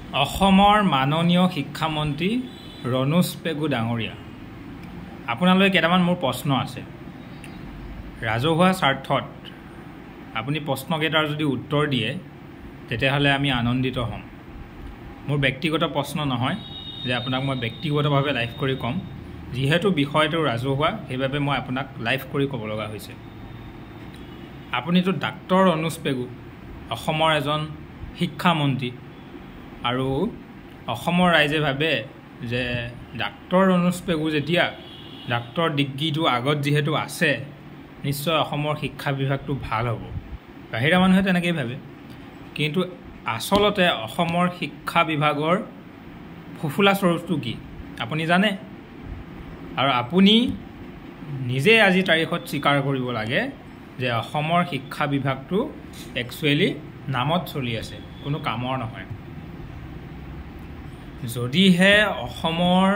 অসমৰ মাননীয় শিক্ষামন্ত্ৰী ৰণোজ পেগু ডাঙৰীয়া, আপোনালৈ কেইটামান মোৰ প্ৰশ্ন আছে। ৰাজহুৱা স্বাৰ্থত আপুনি প্ৰশ্নকেইটাৰ যদি উত্তৰ দিয়ে তেতিয়াহ'লে আমি আনন্দিত হ'ম। মোৰ ব্যক্তিগত প্ৰশ্ন নহয় যে আপোনাক মই ব্যক্তিগতভাৱে লাইভ কৰি ক'ম, যিহেতু বিষয়টো ৰাজহুৱা সেইবাবে মই আপোনাক লাইভ কৰি ক'ব লগা হৈছে। আপুনিতো ডাক্তৰ ৰণোজ পেগু, অসমৰ এজন শিক্ষামন্ত্ৰী, আৰু অসমৰ ৰাইজে ভাবে যে ডাক্তৰ ৰণোজ পেগু যেতিয়া ডাক্তৰ ডিগ্ৰীটো আগত যিহেতু আছে, নিশ্চয় অসমৰ শিক্ষা বিভাগটো ভাল হ'ব। বাহিৰা মানুহে তেনেকেই ভাবে, কিন্তু আচলতে অসমৰ শিক্ষা বিভাগৰ ফোফোলা স্বৰূপটো কি আপুনি জানে, আৰু আপুনি নিজে আজি তাৰিখত স্বীকাৰ কৰিব লাগে যে অসমৰ শিক্ষা বিভাগটো একচুৱেলি নামত চলি আছে, কোনো কামৰ নহয়। যদিহে অসমৰ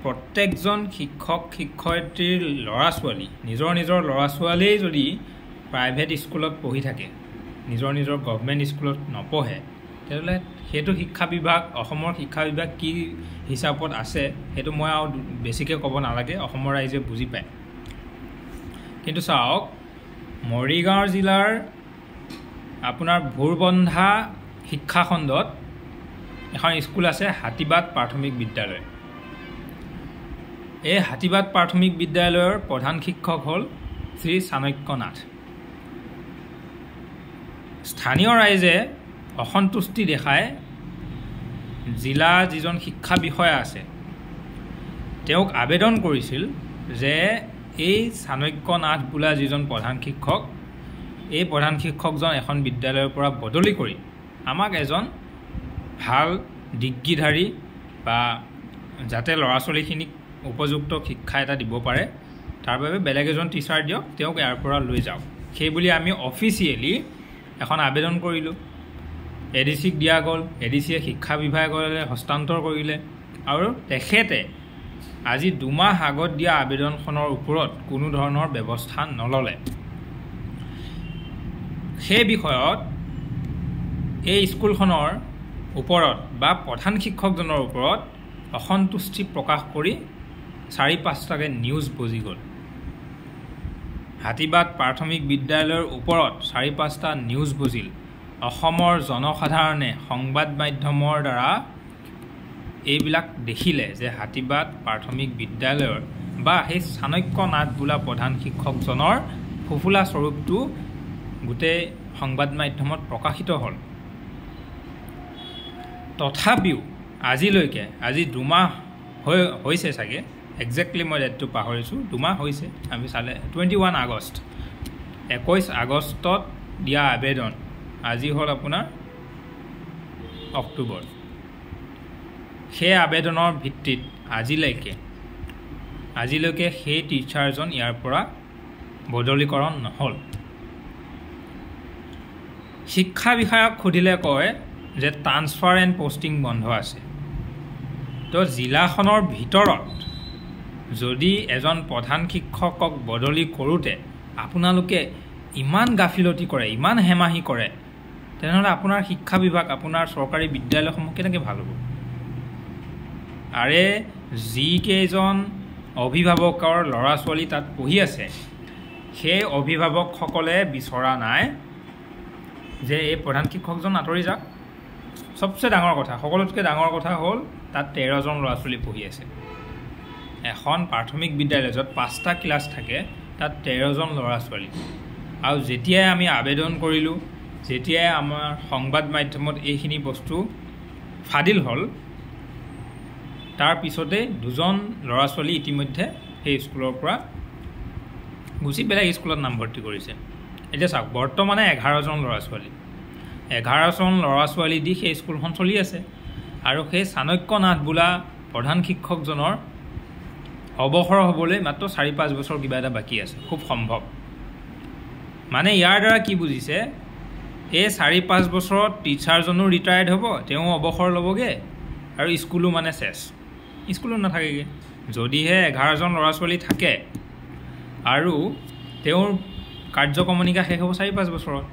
প্ৰত্যেকজন শিক্ষক শিক্ষয়িত্ৰীৰ ল'ৰা ছোৱালী, নিজৰ নিজৰ ল'ৰা ছোৱালীয়েই যদি প্ৰাইভেট স্কুলত পঢ়ি থাকে, নিজৰ নিজৰ গভমেণ্ট স্কুলত নপঢ়ে, তেতিয়াহ'লে সেইটো শিক্ষা বিভাগ, অসমৰ শিক্ষা বিভাগ কি হিচাপত আছে সেইটো মই আৰু বেছিকৈ ক'ব নালাগে, অসমৰ ৰাইজে বুজি পায়। কিন্তু চাওক, মৰিগাঁও জিলাৰ আপোনাৰ ভোৰবন্ধা শিক্ষাখণ্ডত এখন স্কুল আছে, হাতীবাট প্ৰাথমিক বিদ্যালয়। এই হাতীবাট প্ৰাথমিক বিদ্যালয়ৰ প্ৰধান শিক্ষক হ'ল শ্ৰী চাণক্য নাথ। স্থানীয় ৰাইজে অসন্তুষ্টি দেখাই জিলা যিজন শিক্ষা বিষয়া আছে তেওঁক আবেদন কৰিছিল যে এই চাণক্য নাথ বোলা যিজন প্ৰধান শিক্ষক, এই প্ৰধান শিক্ষকজন এখন বিদ্যালয়ৰ পৰা বদলি কৰি আমাক এজন ভাল ডিগ্ৰীধাৰী বা যাতে ল'ৰা ছোৱালীখিনিক উপযুক্ত শিক্ষা এটা দিব পাৰে তাৰ বাবে বেলেগ এজন টিচাৰ দিয়ক, তেওঁক ইয়াৰ পৰা লৈ যাওক। সেইবুলি আমি অফিচিয়েলি এখন আবেদন কৰিলোঁ, এ ডি চিক দিয়া গ'ল, এ ডি চিয়ে শিক্ষা বিভাগলৈ হস্তান্তৰ কৰিলে, আৰু তেখেতে আজি 2 মাহ আগত দিয়া আবেদনখনৰ ওপৰত কোনো ধৰণৰ ব্যৱস্থা নল'লে। সেই বিষয়ত এই স্কুলখনৰ ওপৰত বা প্ৰধান শিক্ষকজনৰ ওপৰত অসন্তুষ্টি প্ৰকাশ কৰি 4-5টাকৈ নিউজ বজি গ'ল। হাতীবাট প্ৰাথমিক বিদ্যালয়ৰ ওপৰত 4-5টা নিউজ বজিল। অসমৰ জনসাধাৰণে সংবাদ মাধ্যমৰ দ্বাৰা এইবিলাক দেখিলে যে হাতীবাট প্ৰাথমিক বিদ্যালয়ৰ বা সেই চাণক্য নাথ বোলা প্ৰধান শিক্ষকজনৰ ফোফোলা স্বৰূপটো গোটেই সংবাদ মাধ্যমত প্ৰকাশিত হ'ল। তথাপিও আজিলৈকে, আজি 2 মাহ হৈ হৈছে চাগে, একজেক্টলি মই ডেটটো পাহৰিছোঁ, 2 মাহ হৈছে, আমি চালে 21 আগষ্ট, 21 আগষ্টত দিয়া আবেদন, আজি হ'ল আপোনাৰ অক্টোবৰ। সেই আবেদনৰ ভিত্তিত আজিলৈকে সেই টিচাৰজন ইয়াৰ পৰা বদলিকৰণ নহ'ল। শিক্ষা বিষয়াক সুধিলে কয় যে ট্ৰান্সফাৰ এণ্ড পষ্টিং বন্ধ আছে। তো জিলাখনৰ ভিতৰত যদি এজন প্ৰধান শিক্ষকক বদলি কৰোঁতে আপোনালোকে ইমান গাফিলতি কৰে, ইমান হেমাহি কৰে, তেনেহ'লে আপোনাৰ শিক্ষা বিভাগ, আপোনাৰ চৰকাৰী বিদ্যালয়সমূহ কেনেকৈ ভাল হ'ব? আৰে যিকেইজন অভিভাৱকৰ ল'ৰা ছোৱালী তাত পঢ়ি আছে, সেই অভিভাৱকসকলে বিচৰা নাই যে এই প্ৰধান শিক্ষকজন আঁতৰি যাওক। চবচে ডাঙৰ কথা, সকলোতকৈ ডাঙৰ কথা হ'ল তাত 13জন ল'ৰা ছোৱালী পঢ়ি আছে। এখন প্ৰাথমিক বিদ্যালয় য'ত 5টা ক্লাছ থাকে, তাত 13জন ল'ৰা ছোৱালী। আৰু যেতিয়াই আমি আবেদন কৰিলোঁ, যেতিয়াই আমাৰ সংবাদ মাধ্যমত এইখিনি বস্তু ফাদিল হ'ল, তাৰপিছতে দুজন ল'ৰা ছোৱালী ইতিমধ্যে সেই স্কুলৰ পৰা গুচি বেলেগ স্কুলত নামভৰ্তি কৰিছে। এতিয়া চাওক, বৰ্তমানে 11জন ল'ৰা ছোৱালী, 11জন ল'ৰা ছোৱালী দি সেই স্কুলখন চলি আছে। আৰু সেই চাণক্য নাথ বোলা প্ৰধান শিক্ষকজনৰ অৱসৰ হ'বলৈ মাত্ৰ 4-5 বছৰ কিবা এটা বাকী আছে, খুব সম্ভৱ। মানে ইয়াৰ দ্বাৰা কি বুজিছে, এই 4-5 বছৰত টিচাৰজনো ৰিটায়াৰ্ড হ'ব, তেওঁ অৱসৰ ল'বগৈ, আৰু স্কুলো মানে চেচ, স্কুলো নাথাকেগৈ। যদিহে 11জন ল'ৰা ছোৱালী থাকে আৰু তেওঁৰ কাৰ্যক্ৰমণিকা শেষ হ'ব 4-5 বছৰত।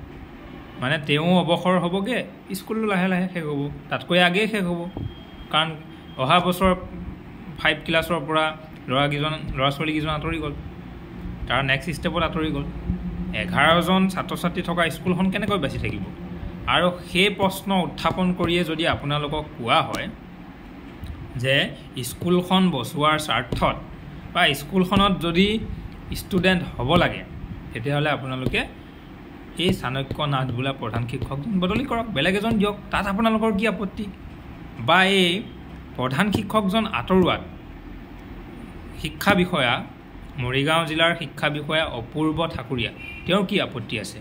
মানে তেওঁ অৱসৰ হ'বগৈ, স্কুলো লাহে লাহে শেষ হ'ব, তাতকৈ আগেয়ে শেষ হ'ব। কাৰণ অহা বছৰ 5 ক্লাছৰ পৰা ল'ৰা ছোৱালীকেইজন আঁতৰি গ'ল, তাৰ নেক্সট ষ্টেপত আঁতৰি গ'ল। 11জন ছাত্ৰ ছাত্ৰী থকা স্কুলখন কেনেকৈ বাচি থাকিব? আৰু সেই প্ৰশ্ন উত্থাপন কৰিয়ে যদি আপোনালোকক কোৱা হয় যে স্কুলখন বচোৱাৰ স্বাৰ্থত বা স্কুলখনত যদি ষ্টুডেণ্ট হ'ব লাগে, তেতিয়াহ'লে আপোনালোকে এই চাণক্য নাথ বোলা প্ৰধান শিক্ষকজন বদলি কৰক, বেলেগ এজন দিয়ক, তাত আপোনালোকৰ কি আপত্তি? বা এই প্ৰধান শিক্ষকজন আঁতৰোৱাত শিক্ষা বিষয়া, মৰিগাঁও জিলাৰ শিক্ষা বিষয়া অপূৰ্ব ঠাকুৰীয়া, তেওঁৰ কি আপত্তি আছে?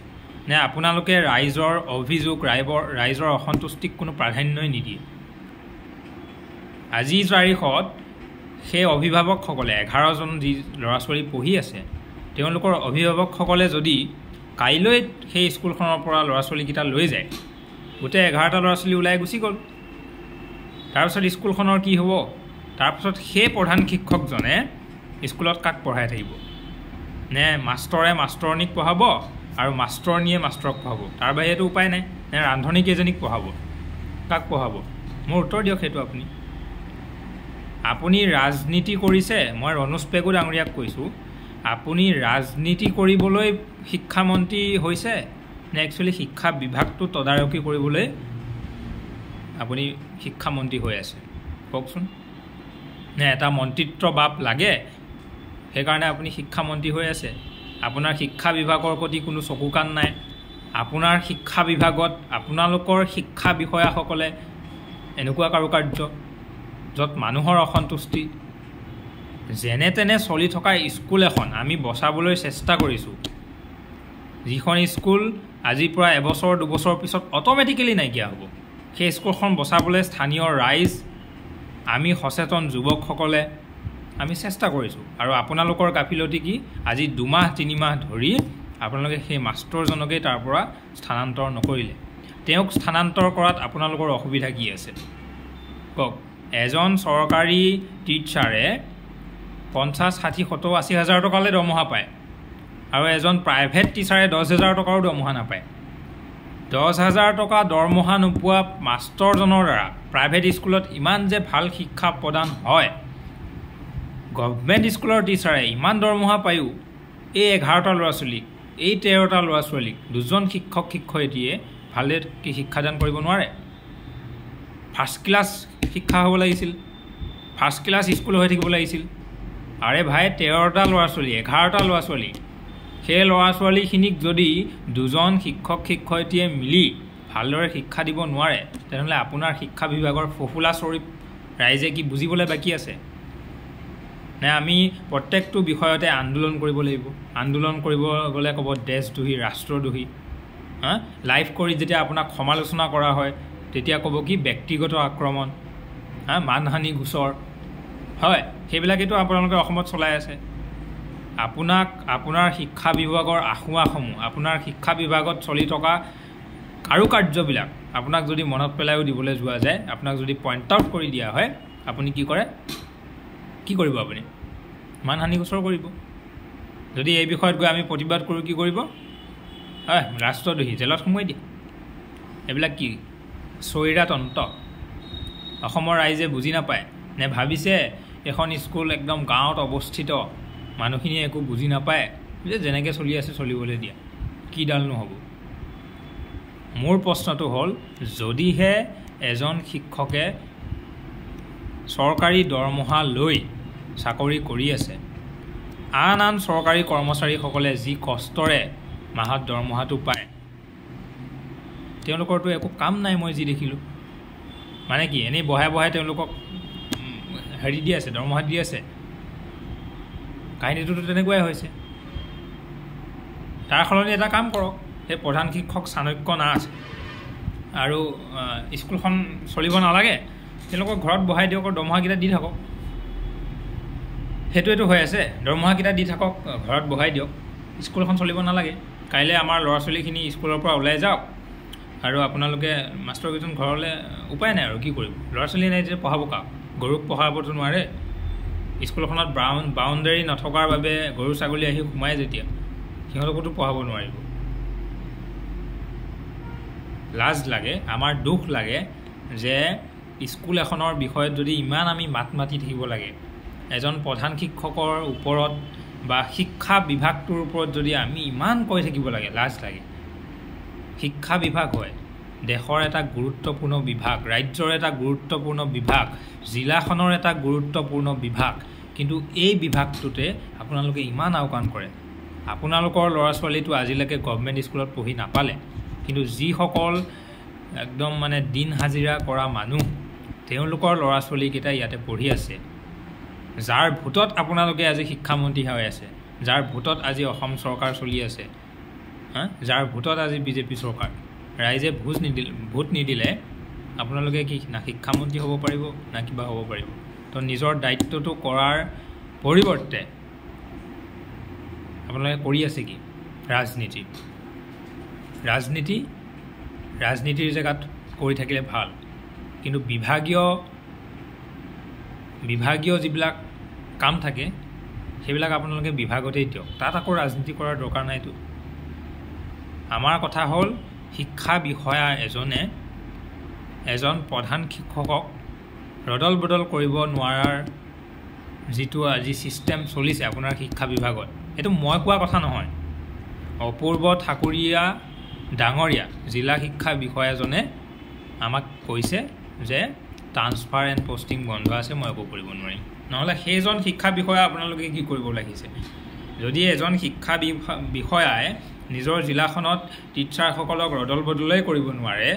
নে আপোনালোকে ৰাইজৰ অভিযোগ, ৰাইজৰ অসন্তুষ্টিক কোনো প্ৰাধান্যই নিদিয়ে? আজিৰ তাৰিখত সেই অভিভাৱকসকলে, 11জন যি ল'ৰা ছোৱালী পঢ়ি আছে, তেওঁলোকৰ অভিভাৱকসকলে যদি কাইলৈ সেই স্কুলখনৰ পৰা ল'ৰা ছোৱালীকেইটা লৈ যায়, গোটেই 11টা ল'ৰা ছোৱালী ওলাই গুচি গ'ল, তাৰপিছত স্কুলখনৰ কি হ'ব? তাৰপিছত সেই প্ৰধান শিক্ষকজনে স্কুলত কাক পঢ়াই থাকিব? নে মাষ্টৰে মাষ্টৰণীক পঢ়াব আৰু মাষ্টৰণীয়ে মাষ্টৰক পঢ়াব? তাৰ বাহিৰেতো উপায় নাই। নে ৰান্ধনী কেইজনীক পঢ়াব? কাক পঢ়াব? মোৰ উত্তৰ দিয়ক সেইটো। আপুনি ৰাজনীতি কৰিছে, মই ৰণোজ পেগু ডাঙৰীয়াক কৈছোঁ, আপুনি ৰাজনীতি কৰিবলৈ শিক্ষামন্ত্ৰী হৈছে নে একচুৱেলি শিক্ষা বিভাগটো তদাৰকী কৰিবলৈ আপুনি শিক্ষামন্ত্ৰী হৈ আছে? কওকচোন। নে এটা মন্ত্ৰিত্ব বাপ লাগে সেইকাৰণে আপুনি শিক্ষামন্ত্ৰী হৈ আছে? আপোনাৰ শিক্ষা বিভাগৰ প্ৰতি কোনো চকু কাণ নাই। আপোনাৰ শিক্ষা বিভাগত আপোনালোকৰ শিক্ষা বিষয়াসকলে এনেকুৱা কাৰুকাৰ্য য'ত মানুহৰ অসন্তুষ্টি, যেনে তেনে চলি থকা স্কুল এখন আমি বচাবলৈ চেষ্টা কৰিছোঁ, যিখন স্কুল আজিৰ পৰা এবছৰ দুবছৰ পিছত অট'মেটিকেলি নাইকিয়া হ'ব, সেই স্কুলখন বচাবলৈ স্থানীয় ৰাইজ, আমি সচেতন যুৱকসকলে আমি চেষ্টা কৰিছোঁ। আৰু আপোনালোকৰ গাফিলতি কি? আজি 2 মাহ 3 মাহ ধৰি আপোনালোকে সেই মাষ্টৰজনকেই তাৰ পৰা স্থানান্তৰ নকৰিলে। তেওঁক স্থানান্তৰ কৰাত আপোনালোকৰ অসুবিধা কি আছে কওক? এজন চৰকাৰী টিচাৰে 50, 60, 70, 80 হাজাৰ টকালৈ দৰমহা পায়, আৰু এজন প্ৰাইভেট টিচাৰে 10,000 টকাৰো দৰমহা নাপায়। 10,000 টকা দৰমহা নোপোৱা মাষ্টৰজনৰ দ্বাৰা প্ৰাইভেট স্কুলত ইমান যে ভাল শিক্ষা প্ৰদান হয়, গভমেণ্ট স্কুলৰ টিচাৰে ইমান দৰমহা পায়ো এই 11টা ল'ৰা ছোৱালীক, এই 13টা ল'ৰা ছোৱালীক দুজন শিক্ষক শিক্ষয়িত্ৰীয়ে ভালদৰে কি শিক্ষাদান কৰিব নোৱাৰে? ফাৰ্ষ্ট ক্লাছ শিক্ষা হ'ব লাগিছিল, ফাৰ্ষ্ট ক্লাছ স্কুল হৈ থাকিব লাগিছিল। আৰে ভাই, 13টা ল'ৰা ছোৱালী, 11টা ল'ৰা ছোৱালী, সেই ল'ৰা ছোৱালীখিনিক যদি দুজন শিক্ষক শিক্ষয়িত্ৰীয়ে মিলি ভালদৰে শিক্ষা দিব নোৱাৰে, তেনেহ'লে আপোনাৰ শিক্ষা বিভাগৰ ফফুলা স্বৰূপ ৰাইজে কি বুজিবলৈ বাকী আছে? নে আমি প্ৰত্যেকটো বিষয়তে আন্দোলন কৰিব লাগিব? আন্দোলন কৰিব গ'লে ক'ব দেশদ্ৰোহী, ৰাষ্ট্ৰদ্ৰোহী। হা, লাইভ কৰি যেতিয়া আপোনাক সমালোচনা কৰা হয় তেতিয়া ক'ব কি ব্যক্তিগত আক্ৰমণ, হা, মানহানি গোচৰ। হয়, সেইবিলাকেতো আপোনালোকে অসমত চলাই আছে। আপোনাক আপোনাৰ শিক্ষা বিভাগৰ আসোঁৱাহসমূহ, আপোনাৰ শিক্ষা বিভাগত চলি থকা কাৰুকাৰ্যবিলাক আপোনাক যদি মনত পেলাইও দিবলৈ যোৱা যায়, আপোনাক যদি পইণ্ট আউট কৰি দিয়া হয়, আপুনি কি কৰে? কি কৰিব আপুনি? মানহানি গোচৰ কৰিব। যদি এই বিষয়ত গৈ আমি প্ৰতিবাদ কৰোঁ, কি কৰিব? হয়, ৰাষ্ট্ৰদ্ৰোহী, জেলত সোমোৱাই দিয়ে। এইবিলাক কি স্বৈৰাতন্ত্ৰ? অসমৰ ৰাইজে বুজি নাপায় নে ভাবিছে এখন স্কুল একদম গাঁৱত অৱস্থিত, মানুহখিনিয়ে একো বুজি নাপায়, যে যেনেকৈ চলি আছে চলিবলৈ দিয়া, কিডাল নহ'ব? মোৰ প্ৰশ্নটো হ'ল, যদিহে এজন শিক্ষকে চৰকাৰী দৰমহা লৈ চাকৰি কৰি আছে, আন আন চৰকাৰী কৰ্মচাৰীসকলে যি কষ্টৰে মাহত দৰমহাটো পায়, তেওঁলোকৰতো একো কাম নাই। মই যি দেখিলোঁ, মানে কি এনেই বহাই বহাই তেওঁলোকক হেৰি দি আছে, দৰমহা দি আছে। কাহিনীটোতো তেনেকুৱাই হৈছে। তাৰ সলনি এটা কাম কৰক, সেই প্ৰধান শিক্ষক চাণক্য নাথ আৰু স্কুলখন চলিব নালাগে, তেওঁলোকক ঘৰত বহাই দিয়ক আৰু দৰমহাকেইটা দি থাকক। সেইটোৱেতো হৈ আছে, দৰমহাকেইটা দি থাকক, ঘৰত বহাই দিয়ক, স্কুলখন চলিব নালাগে। কাইলৈ আমাৰ ল'ৰা ছোৱালীখিনি স্কুলৰ পৰা ওলাই যাওক আৰু আপোনালোকে মাষ্টৰকেইজন ঘৰলৈ, উপায় নাই আৰু কি কৰিব, ল'ৰা ছোৱালী নাই যেতিয়া পঢ়াব কাক? গৰুক পঢ়াবতো নোৱাৰে। স্কুলখনত বাউণ্ডেৰী নথকাৰ বাবে গৰু ছাগলী আহি সোমাই যেতিয়া, সিহঁতকোতো পঢ়াব নোৱাৰিব। লাজ লাগে, আমাৰ দুখ লাগে যে স্কুল এখনৰ বিষয়ত যদি ইমান আমি মাত মাতি থাকিব লাগে, এজন প্ৰধান শিক্ষকৰ ওপৰত বা শিক্ষা বিভাগটোৰ ওপৰত যদি আমি ইমান কৈ থাকিব লাগে, লাজ লাগে। শিক্ষা বিভাগ হয় দেশৰ এটা গুৰুত্বপূৰ্ণ বিভাগ, ৰাজ্যৰ এটা গুৰুত্বপূৰ্ণ বিভাগ, জিলাখনৰ এটা গুৰুত্বপূৰ্ণ বিভাগ, কিন্তু এই বিভাগটোতে আপোনালোকে ইমান আওকাণ কৰে। আপোনালোকৰ ল'ৰা ছোৱালীটো আজিলৈকে গভমেণ্ট স্কুলত পঢ়ি নাপালে, কিন্তু যিসকল একদম মানে দিন হাজিৰা কৰা মানুহ, তেওঁলোকৰ ল'ৰা ছোৱালীকেইটা ইয়াতে পঢ়ি আছে, যাৰ ভোটত আপোনালোকে আজি শিক্ষামন্ত্ৰী হৈ আছে, যাৰ ভোটত আজি অসম চৰকাৰ চলি আছে, যাৰ ভোটত আজি বিজেপি চৰকাৰ। ৰাইজে ভোট নিদিলে আপোনালোকে কি না শিক্ষামন্ত্ৰী হ'ব পাৰিব না কিবা হ'ব পাৰিব। তো নিজৰ দায়িত্বটো কৰাৰ পৰিৱৰ্তে আপোনালোকে কৰি আছে কি? ৰাজনীতি। ৰাজনীতিৰ জেগাত কৰি থাকিলে ভাল, কিন্তু বিভাগীয় যিবিলাক কাম থাকে সেইবিলাক আপোনালোকে বিভাগতেই দিয়ক, তাত আকৌ ৰাজনীতি কৰাৰ দৰকাৰ নাইতো। আমাৰ কথা হ'ল শিক্ষা বিষয়া এজনে এজন প্ৰধান শিক্ষকক ৰদল বদল কৰিব নোৱাৰাৰ যিটো আজি ছিষ্টেম চলিছে আপোনাৰ শিক্ষা বিভাগত, এইটো মই কোৱা কথা নহয়। অপূৰ্ব ঠাকুৰীয়া ডাঙৰীয়া জিলা শিক্ষা বিষয়াজনে আমাক কৈছে যে ট্ৰান্সফাৰ এণ্ড পষ্টিং বন্ধ আছে, মই একো কৰিব নোৱাৰিম। নহ'লে সেইজন শিক্ষা বিষয়া আপোনালোকে কি কৰিব লাগিছে? যদি এজন শিক্ষা বিষয়াই নিজৰ জিলাখনত টিচাৰসকলক ৰদল বদলেই কৰিব নোৱাৰে,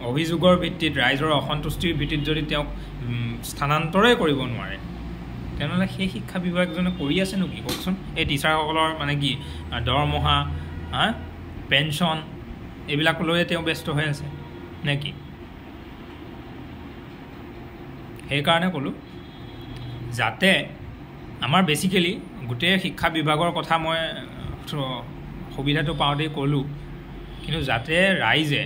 অভিযোগৰ ভিত্তিত, ৰাইজৰ অসন্তুষ্টিৰ ভিত্তিত যদি তেওঁক স্থানান্তৰেই কৰিব নোৱাৰে, তেনেহ'লে সেই শিক্ষা বিভাগজনে কৰি আছেনো কি কওকচোন? এই টিচাৰসকলৰ মানে কি দৰমহা, পেঞ্চন এইবিলাক লৈয়ে তেওঁ ব্যস্ত হৈ আছে নে কি? সেইকাৰণে ক'লোঁ যাতে আমাৰ বেচিকেলি গোটেই শিক্ষা বিভাগৰ কথা মই সুবিধাটো পাওঁতেই ক'লোঁ, কিন্তু যাতে ৰাইজে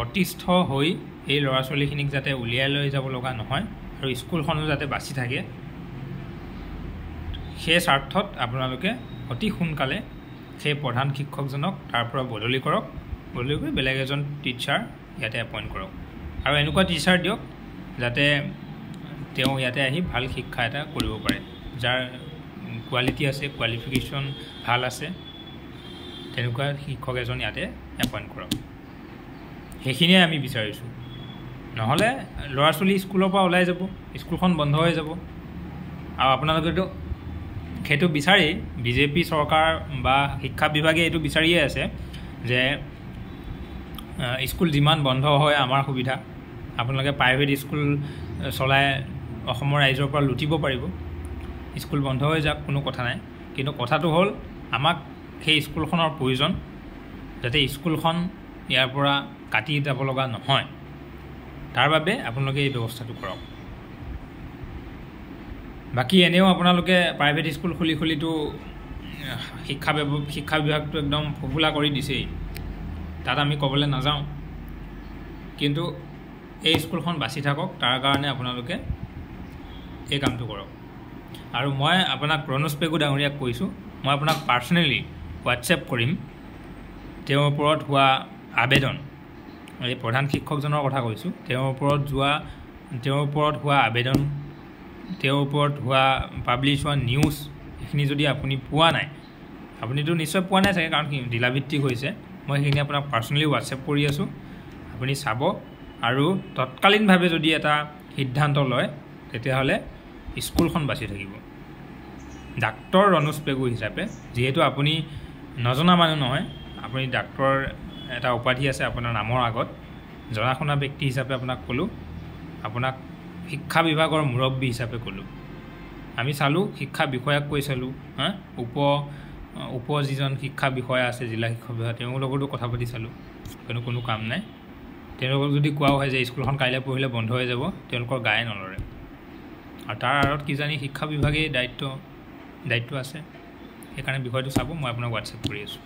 অতিষ্ঠ হৈ এই ল'ৰা ছোৱালীখিনিক যাতে উলিয়াই লৈ যাব লগা নহয় আৰু স্কুলখনো যাতে বাচি থাকে, সেই স্বাৰ্থত আপোনালোকে অতি সোনকালে সেই প্ৰধান শিক্ষকজনক তাৰ পৰা বদলি কৰক, বদলি কৰি বেলেগ এজন টিচাৰ ইয়াতে এপইণ্ট কৰক আৰু এনেকুৱা টিচাৰ দিয়ক যাতে তেওঁ ইয়াতে আহি ভাল শিক্ষা এটা কৰিব পাৰে, যাৰ কোৱালিটি আছে, কোৱালিফিকেশ্যন ভাল আছে, তেনেকুৱা শিক্ষক এজন ইয়াতে এপইণ্ট কৰক। সেইখিনিয়ে আমি বিচাৰিছোঁ। নহ'লে ল'ৰা ছোৱালী স্কুলৰ পৰা ওলাই যাব, স্কুলখন বন্ধ হৈ যাব। আৰু আপোনালোকেতো সেইটো বিচাৰি, বিজেপি চৰকাৰ বা শিক্ষা বিভাগে এইটো বিচাৰিয়ে আছে যে স্কুল যিমান বন্ধ হয় আমাৰ সুবিধা, আপোনালোকে প্ৰাইভেট স্কুল চলাই অসমৰ ৰাইজৰ পৰা লুটিব পাৰিব, স্কুল বন্ধ হৈ যাওক কোনো কথা নাই। কিন্তু কথাটো হ'ল আমাক সেই স্কুলখনৰ প্ৰয়োজন, যাতে স্কুলখন ইয়াৰ পৰা কাটি যাব লগা নহয়, তাৰ বাবে আপোনালোকে এই ব্যৱস্থাটো কৰক। বাকী এনেও আপোনালোকে প্ৰাইভেট স্কুল খুলি খুলিতো শিক্ষা বিভাগটো একদম ফফুলা কৰি দিছেই, তাত আমি ক'বলৈ নাযাওঁ। কিন্তু এই স্কুলখন বাচি থাকক তাৰ কাৰণে আপোনালোকে এই কামটো কৰক। আৰু মই আপোনাক ৰণোজ পেগু ডাঙৰীয়াক কৈছোঁ, মই আপোনাক পাৰ্চনেলি হোৱাটছএপ কৰিম তেওঁৰ ওপৰত হোৱা আবেদন, এই প্ৰধান শিক্ষকজনৰ কথা কৈছোঁ, তেওঁৰ ওপৰত হোৱা আবেদন, তেওঁৰ ওপৰত হোৱা পাব্লিছ হোৱা নিউজ, এইখিনি যদি আপুনি পোৱা নাই, আপুনিতো নিশ্চয় পোৱা নাই চাগে, কাৰণ জিলাভিত্তিক হৈছে, মই সেইখিনি আপোনাক পাৰ্চনেলি হোৱাটছএপ কৰি আছোঁ, আপুনি চাব আৰু তৎকালীনভাৱে যদি এটা সিদ্ধান্ত লয় তেতিয়াহ'লে স্কুলখন বাচি থাকিব। ডাক্তৰ ৰণোজ পেগু হিচাপে, যিহেতু আপুনি নজনা মানুহ নহয়, আপুনি ডাক্তৰ এটা উপাধি আছে আপোনাৰ নামৰ আগত, জনা শুনা ব্যক্তি হিচাপে আপোনাক ক'লোঁ, আপোনাক শিক্ষা বিভাগৰ মুৰব্বী হিচাপে ক'লোঁ। আমি চালোঁ, শিক্ষা বিষয়াক কৈ চালোঁ, উপ যিজন শিক্ষা বিষয়া আছে জিলা শিক্ষা বিষয়া, তেওঁৰ লগতো কথা পাতি চালোঁ, কিন্তু কোনো কাম নাই। তেওঁলোকক যদি কোৱা হয় যে স্কুলখন কাইলৈ পঢ়িলে বন্ধ হৈ যাব, তেওঁলোকৰ গায়ে নলৰে। আৰু তাৰ আঁৰত কিজানি শিক্ষা বিভাগেই দায়িত্ব আছে। সেইকাৰণে বিষয়টো চাব, মই আপোনাক হোৱাটছএপ কৰি আছোঁ।